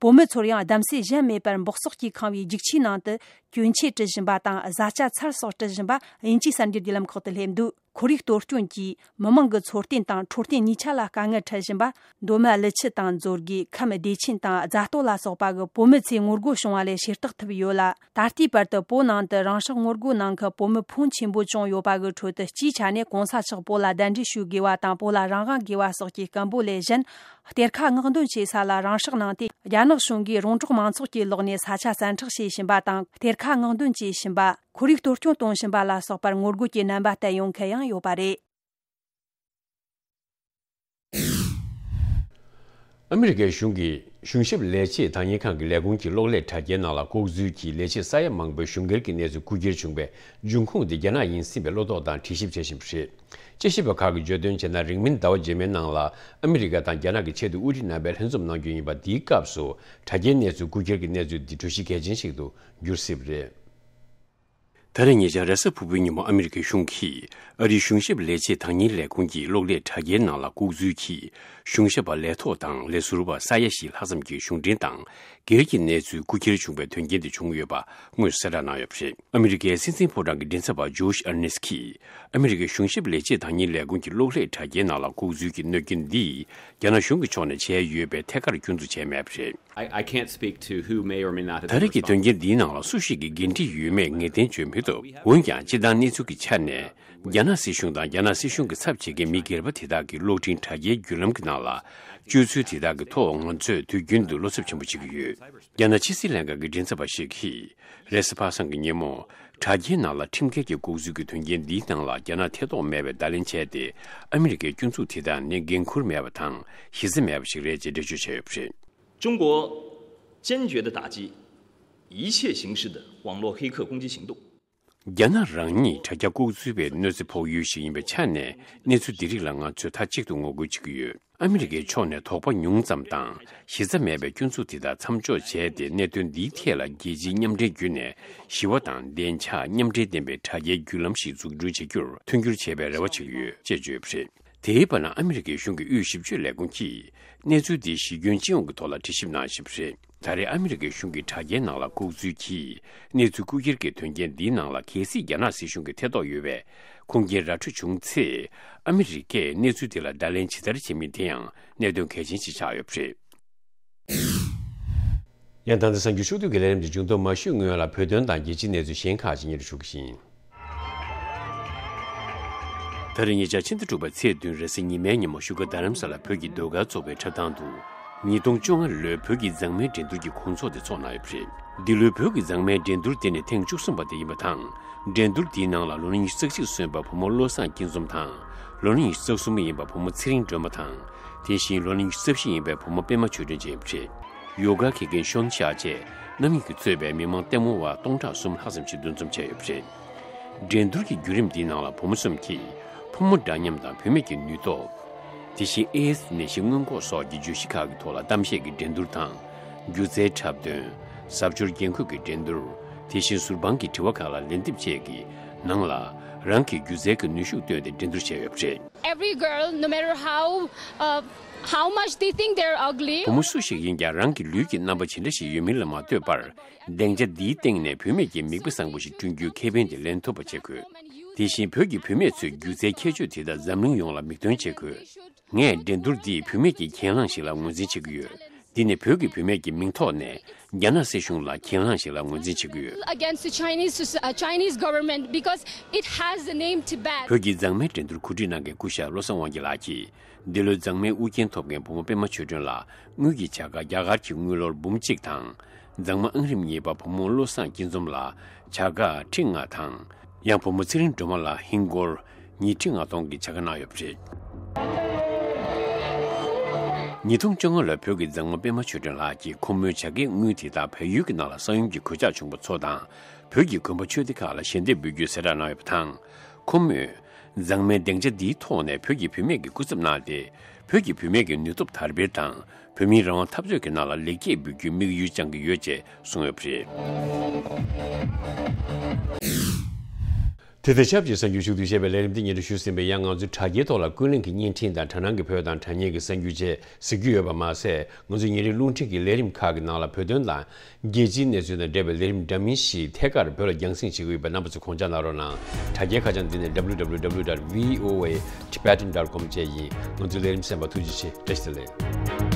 བོད་མི་ཚོར་ཡང་གདམ་གསེས་གཞན་མེད་པར་འབག་བཙོག་གིས་ཁེངས་པའི་རྒྱུག་ཆུའི་ནང་དུ་ གྱོན་ཆས་སྤྲུལ་བཞིན་པ་དང་བཟའ་བཅའ་ཚར་སོགས་སྤྲུལ་བཞིན་པ་དབྱིན་ཇིའི་གསར་འགྱུར་བརྒྱུད་ལམ་ཁག་ཏུ་སླེབས་འདུག་ཁོར་ཡུག་གཏོར་སྐྱོན་གྱིས་མི་མང་གི་འཚོ་རྟེན་དང་འཕྲོད་བསྟེན་གཉིས་ཆ་ལ་དཀའ་ངལ་འཕྲད་བཞིན་པ། མདོ་སྨད་ཀླུ་ཆུ་དང་མཛོད་དགེ། ཁམས་བདེ་ཆེན་དང་རྫ་སྟོད་ལ་སོགས་པ་གི་བོད་མི་ཚོས་ངོ་རྒོལ་བྱུང་བ་ལས་ཤེས་རྟོགས་ཐུབ་ཡོད་ལ། ད་ལྟའི་བར་དུ་བོད་ནང་དུ་རང་སྲོག་ངོ་རྒོལ་གནང་མཁན་བོད་མི་ཕོན་ཆེན་པོ་བྱུང་ཡོད་པ་གི་ཁྲོད་དུ། སྤྱིའི་ཆ་ནས་གོང་ས་མཆོག་བོད་ལ་གདན་འདྲེན་ཞུ་དགོས་པ་དང་། བོད་ལ་རང་དབང་དགོས་པ་སོགས་ཀྱི་སྐད་འབོད་ལས་གཞན། གཏེར་ཁ་མངགས་འདོན་བྱེད་ས་ལ་རང་སྲོག་གནང་སྟེ། རྒྱ་ནག་གཞུང་གིས་རོང་འབྲོག་མང་ཚོགས་ཀྱི་ལག་ནས་ས་ཆ་བཙན་འཕྲོག་བྱེད་བཞིན་པ་དང་། གཏེར་ཁ་མངགས་འདོན་བྱེད་བཞིན་པ། ཁོར་ཡུག་གཏོར་སྐྱོན་གཏོང་བཞིན་པ་ལ་སོགས་པར་ངོ་རྒོལ་གྱི་རྣམ་པ་བསྟན་ཡོང་མཁན་ཡང་ཡོད་པ་རེད། ཨ་མི་རི་ཀའི་གཞུང་གིས་གཞུང་ཞབས་ལས་བྱེད་བདག་གཉེར་ཁང་གི་ལས་ཁུངས་ཀྱི་གློག་ཀླད་དྲ་རྒྱའི་ནང་ལ་ལྐོག་འཛུལ་གྱིས་ལས་བྱེད་ས་ཡ་མང་པོའི་གཞུང་སྒེར་གྱི་གནས་ཚུལ་རྐུ་འཁྱེར་བྱུང་བའི་འབྱུང་ཁུངས་དེ་རྒྱ་ནག་ཡིན་སྲིད་པའི་བློ་དོགས་དང་དྲན་ཤེས་བྱེད་བཞིན་པ་རེད། དཔྱད་ཞིབ་པ་ཁག་གིས་བརྗོད་དོན་བྱས་ན། རིང་མིན་ཟླ་བ་རྗེས་མའི་ནང་ལ་ཨ་མི་རི་ཀ་དང་རྒྱ་ནག་གི་ཆེས་མཐོའི་དབུ་ཁྲིད་རྣམ་པས་ལྷན་འཛོམས་གནང་རྒྱུ་ཡིན་པ། འདིའི་སྐབས་སུ་དྲ་རྒྱའི་གནས་ཚུལ་རྐུ་འཁྱེར་གྱི་གནས་ཚུལ་འདི་གྲོས་གཞི་གལ་ཆེན་ཞིག་ཏུ་འགྱུར་སྲིད་པ་རེད། ད་རེས་ཉེ་ཆར་རེས་གཟའ་ཕུར་བུའི་ཉིན་མོ་ཨ་མི་རི་ཀའི་གཞུང་གིས་ཨ་རིའི་གཞུང་ཞབས་ལས་བྱེད་བདག་གཉེར་ལས་ཁུངས་ཀྱི་གློག་ཀླད་དྲ་རྒྱའི་ནང་ལ་ལྐོག་འཛུལ་གྱིས་གཞུང་ཞབས་པ་ལས་ཐོག་དང་ལས་ཟུར་པ་ས་ཡ་བཞི་ལྷག་ཙམ་གྱི་གཞུང་འབྲེལ་དང་སྒེར་གྱི་གནས་ཚུལ་རྐུ་འཁྱེར་བྱུང་བའི་དོན་རྐྱེན་དེ་བྱུང་ཡོད་པ་དངོས་སུ་གསལ་བསྒྲགས་གནང་ཡོད་པ་རེད། ཨ་མི་རི་ཀའི་སྲིད་འཛིན་ཕོ་བྲང་གི་མགྲིན་ཚབ་པ་ཇོ་ཤི་ཨར་ནེ་སི་ཀིས་ཨ་མི་རི་ཀའི་གཞུང་ཞབས་ལས་བྱེད་བདག་གཉེར་ལས་ཁུངས་ཀྱི་གློག་ཀླད་དྲ་རྒྱའི་ནང་ལ་ལྐོག་འཛུལ་གྱི་གནོད་སྐྱོན་འདིས་རྒྱ་ནག་གཞུང་གི་ཕྱོགས་ནས་བྱས་ཡོད་པའི་ཐད་ཀར་སྐྱོན་འཛུགས་བྱས་མེད་པ་རེད། I, I can't speak to who may or may not have དེ་རིང་གི་དོན་རྐྱེན་འདིའི་ནང་ལ་སུ་ཞིག་གིས་འགན་འཁྲི་ཡོད་མེད་ངེས་གཏན་བརྗོད་མི་ཐུབ། འོན་ཀྱང་སྤྱིར་བཏང་གནས་ཚུལ་གྱི་ཆ་ནས། རྒྱ་ནག་སྲིད་གཞུང་དང་རྒྱ་ནག་སྲིད་གཞུང་གི་ཚབ་བྱེད་མཁན་མི་སྒེར་པ་དེ་དག་གིས་གློག་འཕྲིན་དྲ་རྒྱའི་བརྒྱུད་ལམ་གྱི་ནང་ལ་སྤྱོད་ཚུལ་དེ་དག་གི་ཐོག་ང་ཚོས་དུས་རྒྱུན་དུ་བློ་འཚབ་ཆེན་པོ་བྱེད་ཀྱི་ཡོད། རྒྱ་ནག་ཕྱི་སྲིད་ལྷན་ཁང་གི་མགྲིན་ཚབ་པ་ཞིག་གིས་རེས་གཟའ་པ་སངས་ཀྱི་ཉིན་མོ། དྲ་རྒྱའི་ནང་ལ་ཁྲིམས་འགལ་གྱི་ལྐོག་འཛུལ་གྱི་དོན་རྐྱེན་འདིའི་ནང་ལ་རྒྱ་ནག་ཐེ་གཏོགས་མེད་པའི་བརྡ་ལན་བྱས་ཏེ། ཨ་མི་རི་ཀའི་སྐྱོན་འཛུགས་དེ་དག་ནི་འགན་འཁུར་མེད་པ་དང་གཞི་རྩ་མེད་པ་ཞིག་རེད་ཅེས་འགྲེལ་བརྗོད་བྱས་ཡོད་པ་རེད། 中国坚决地打击一切形式的网络黑客攻击行动。 རྒྱ་ནག་རང་ཉིད་དྲ་རྒྱ་ལྐོག་འཛུལ་བའི་གནོད་འཚེ་ཕོག་ཡུལ་ཞིག་ཡིན་པའི་ཆ་ནས། གནས་ཚུལ་འདི་རིགས་ལ་ང་ཚོས་མཐའ་གཅིག་ཏུ་ངོ་རྒོལ་བྱེད་ཀྱི་ཡོད། ཨ་མི་རི་ཀའི་ཕྱོགས་ནས་དོགས་པ་ཉུང་ཙམ་དང་གཞི་རྩ་མེད་པའི་སྐྱོན་འཛུགས་དེ་དག་མཚམས་འཇོག་བྱས་ཏེ། གནད་དོན་འདིའི་ཐད་ལ་རྒྱལ་སྤྱིའི་མཉམ་འབྲེལ་བརྒྱུད་ནས་ཞི་བ་དང་བདེ་འཇགས་མཉམ་འབྲེལ་ལྡན་པའི་དྲ་རྒྱའི་བརྒྱུད་ལམ་ཞིག་འཛུགས་སྐྲུན་བྱེད་རྒྱུར་མཐུན་འགྱུར་བྱེད་པའི་རེ་བ་བྱེད་ཀྱི་ཡོད་ཅེས་བརྗོད་པ་རེད། དེའི་བར་ན། ཨ་མི་རི་ཀའི་གཞུང་གི་དབུས་ཞིབ་དཔྱོད་ལས་ཁུངས་ཀྱིས་གནས་ཚུལ་འདི་གཞི་ཁྱོན་སྤྱི་ཡོངས་ཀྱི་ཐོག་ལ་དྲི་ཞིབ་གནང་བཞིན་པ་རེད། ད་རེས་ཨ་མི་རི་ཀའི་གཞུང་གིས་དྲ་རྒྱའི་ནང་ལ་ལྐོག་འཛུལ་གྱིས་གནས་ཚུལ་རྐུ་འཁྱེར་གྱི་དོན་རྐྱེན་འདིའི་ནང་ལ་གལ་སྲིད་རྒྱ་ནག་སྲིད་གཞུང་གི་ཐེ་གཏོགས་ཡོད་པའི་ཁུངས་སྐྱེལ་ར་འཕྲོད་བྱུང་ཚེ། ཨ་མི་རི་ཀས་གནས་ཚུལ་དེ་ལ་བརྡ་ལན་ཇི་ལྟར་བྱེད་མིན་དེ་ཡང་གནད་དོན་གལ་ཆེན་ཞིག་ཆགས་ཡོད་པ་རེད། ཡང་ད་ལྟ་གསར་འགྱུར་ཕྱོགས་བསྡུས་ཀྱི་ལས་རིམ་དེ་མཇུག་བསྡོམས་མ་ཞུས་སྔོན་ལ། བོད་དོན་དང་རྒྱལ་སྤྱིའི་གནས་ཚུལ་གཞན་ཁག་ཅིག་སྙན་སྒྲོན་ཞུ་གི་ཡིན། ད་རེས་ཉེ་ཆར་ཕྱི་ཟླ་དྲུག་པའི་ཚེས་བདུན་རེས་གཟའ་ཉི་མའི་ཉིན་མོ་བཞུགས་སྒར་རྡ་རམ་ས་ལ་བོད་ཀྱི་ཟློས་གར་ཚོགས་པའི་འཁྲབ་སྟོན་དུ། ཉིས་སྟོང་བཅོ་ལྔ་ལོའི་བོད་ཀྱི་མཛངས་མའི་འགྲན་བསྡུར་གྱི་གོ་འཚོགས་དེ་ཚོགས་གནང་ཡོད་པ་རེད། འདི་ལོའི་བོད་ཀྱི་མཛངས་མའི་འགྲན་བསྡུར་དེ་ནི་ཐེངས་བཅུ་གསུམ་པ་དེ་ཡིན་པ་དང་། འགྲན་བསྡུར་འདིའི་ནང་ལ་ལོ་ན་ཉི་ཤུ་རྩ་གཅིག་སོན་པའི་བུ་མོ་བློ་བཟང་སྐྱིད་འཛོམས་དང་། ལོ་ན་ཉི་ཤུ་རྩ་གསུམ་ཡིན་པའི་བུ་མོ་ཚེ་རིང་སྒྲོལ་མ་དང་། དེ་བཞིན་ལོ་ན་ཉི་ཤུ་རྩ་བཞི་ཡིན་པའི་བུ་མོ་པད་མ་ཆོས་སྒྲོན་བཅས་ཡིན་པ་རེད། ཡོ་ག་མཁས་མཁན་ཤོན་ཤ་བཅས་རྣམ་གཉིས་ཀྱིས་གཙོས་པའི་མི་མང་ལྟད་མོ་བ་སྟོང་ཕྲག་གསུམ་ལྷག་ཙམ་ཞིག་འདུ་འཛོམས་བྱས་ཡོད་པ་རེད། འགྲན་བསྡུར་གྱི་བརྒྱུད་རིམ་འདིའི་ནང་ལ་བུ་མོ་གསུམ་གྱིས་ཕོ་མོ་འདྲ་མཉམ་དང་བུད་མེད་ཀྱི་ནུས་སྟོབས། དེ་བཞིན་ཨེ་ཨེ་སི་ནད་གཞི་སྔོན་འགོག་སོགས་ཀྱི་བརྗོད་གཞི་ཁག་གི་ཐོག་ལ་གཏམ་བཤད་ཀྱི་འགྲན་བསྡུར་དང་། སྒྱུ་རྩལ་འཁྲབ་སྟོན། གཟབ་མཆོར་རྒྱན་འཁོད་ཀྱི་འགྲན་བསྡུར། དེ་བཞིན་ཟུར་དཔང་གི་དྲི་བ་ཁག་ལ་ལན་འདེབས་བཅས་ཀྱི་ནང་ལ། རང་གི་སྒྱུ་རྩལ་གྱི་ནུས་ཤུགས་བཏོན་ཏེ་འགྲན་བསྡུར་བྱས་ཡོད་པ་རེད། Every girl, no matter how, uh, how much they think they're ugly. བུ་མོ་སུ་ཞིག་ཡིན་ཀྱང་། རང་གི་ལུས་ཀྱི་རྣམ་པ་ཇི་འདྲ་ཞིག་ཡོད་མིན་ལ་མ་ལྟོས་པར། སྡིངས་ཆ་འདིའི་སྟེང་ནས་བུད་མེད་ཀྱི་མིག་དཔེ་བཟང་པོ་ཞིག་བསྐྲུན་རྒྱུའི་ཁེ་ཕན་དེ་ལེན་ཐུབ་པ་བྱེད་དགོས། དེ་བཞིན་བོད་ཀྱི་བུད་མེད་ཚོས་སྒྱུ་རྩལ་ཁྱད་ཆོས་དེ་དག་འཛམ་གླིང་ཡོངས་ལ་མིག་སྟོན་བྱེད་དགོས། ངས་འགྲན་བསྡུར་འདིས་བུད་མེད་ཀྱི་གྱེན་ལངས་ཤིག་ལ་ངོས་འཛིན་བྱེད་ཀྱི་ཡོད། འདི་ནི་བོད་ཀྱི་བུད་མེད་ཀྱི་མིང་ཐོག་ནས་རྒྱ་ནག་སྲིད་གཞུང་ལ་གྱེན་ལངས་ཤིག་ལ་ངོས་འཛིན་བྱེད་ཀྱི་ཡོད། Against the Chinese soci- uh, Chinese government because it has the name Tibet. བོད་ཀྱི་མཛངས་མའི་འགྲན་བསྡུར་གོ་སྒྲིག་གནང་མཁན་སྐུ་ཞབས་བློ་བཟང་དབང་རྒྱལ་ལགས་ཀྱིས། འདི་ལོའི་མཛངས་མའི་དབུ་རྒྱན་ཐོབ་མཁན་བུ་མོ་པད་མ་ཆོས་སྒྲོན་ལ་དངུལ་གྱི་བྱ་དགའ་རྒྱ་གར་གྱི་དངུལ་ལོར་འབུམ་གཅིག་དང་། མཛངས་མ་ཨང་རིམ་གཉིས་པ་བུ་མོ་བློ་བཟང་སྐྱིད་འཛོམས་ལ་བྱ་དགའ་ཁྲི་ལྔ་དང་། ཡང་བུ་མོ་ཚེ་རིང་སྒྲོལ་མ་ལ་ཧིན་སྒོར་ཉིས་ཁྲི་ལྔ་སྟོང་གི་བྱ་དགའ་གནང་ཡོད་པ་རེད། ཉིས་སྟོང་བཅོ་ལྔ་ལོར་བོད་ཀྱི་མཛངས་མ་པད་མ་ཆོས་སྒྲོན་ལགས་ཀྱིས་ཁོ་མོའི་བྱ་དགའི་དངུལ་དེ་དག་བལ་ཡུལ་གྱི་ནང་ལ་ས་ཡོམ་གྱི་གོད་ཆག་བྱུང་བ་ཚོ་དང་། བོད་ཀྱི་དགོན་པ་ཆོས་སྡེ་ཁག་ལ་ཞལ་འདེབས་འབུལ་རྒྱུའི་གསལ་བསྒྲགས་གནང་ཡོད་པ་དང་། ཁོ་མོས། མཛངས་མའི་སྡིངས་ཆ་འདིའི་ཐོག་ནས་བོད་ཀྱི་བུད་མེད་ཀྱི་སྐུ་ཚབ་གནང་སྟེ། བོད་ཀྱི་བུད་མེད་ཀྱི་ནུས་སྟོབས་དར་སྤེལ་དང་། བོད་མིའི་རང་དབང་འཐབ་རྩོད་ཀྱི་ནང་ལ་ལེགས་སྐྱེས་འབུལ་རྒྱུའི་དམིགས་ཡུལ་བཅངས་ཀྱི་ཡོད་ཅེས་གསུངས་ཡོད་པ་རེད། དེ་དང་ཆབས་ཅིག་གསར་འགྱུར་ཞུ་གཏུག་ཅེས་པའི་ལས་རིམ་འདི་སྙན་སྒྲོན་ཞུས་ཟིན་པས། ཡང་ང་ཚོའི་དྲ་རྒྱའི་ཐོག་ལ་ཀུན་གླེང་གི་བརྙན་འཕྲིན་དང་དྲ་སྣང་གི་བོད་དང་དྲ་བརྙན་གྱི་གསར་འགྱུར་བཅས་གཟིགས་རྒྱུ་ཡོད་པ་མ་ཟད། ང་ཚོའི་ཉིན་རེའི་རླུང་འཕྲིན་གྱི་ལས་རིམ་ཁག་གི་ནང་ལ་བོད་དོན་དང་རྒྱལ་སྤྱིའི་གནས་ཚུལ་དང་འབྲེལ་བའི་ལས་རིམ་འདྲ་མིན་ཞིག་ཐད་ཀར་བོད་ལ་རྒྱང་སྲིང་བྱེད་ཀྱི་ཡོད་པས། རྣམ་པ་ཚོས་དགོངས་འཇགས་གནང་རོགས་གནང་། དྲ་རྒྱའི་ཁ་བྱང་འདི་ནི་W W W dot V O A Tibetan dot com བཅས་ཡིན། ང་ཚོའི་ལས་རིམ་གསན་པར་ཐུགས་རྗེ་ཆེ། བཀྲ་ཤིས་བདེ་ལེགས།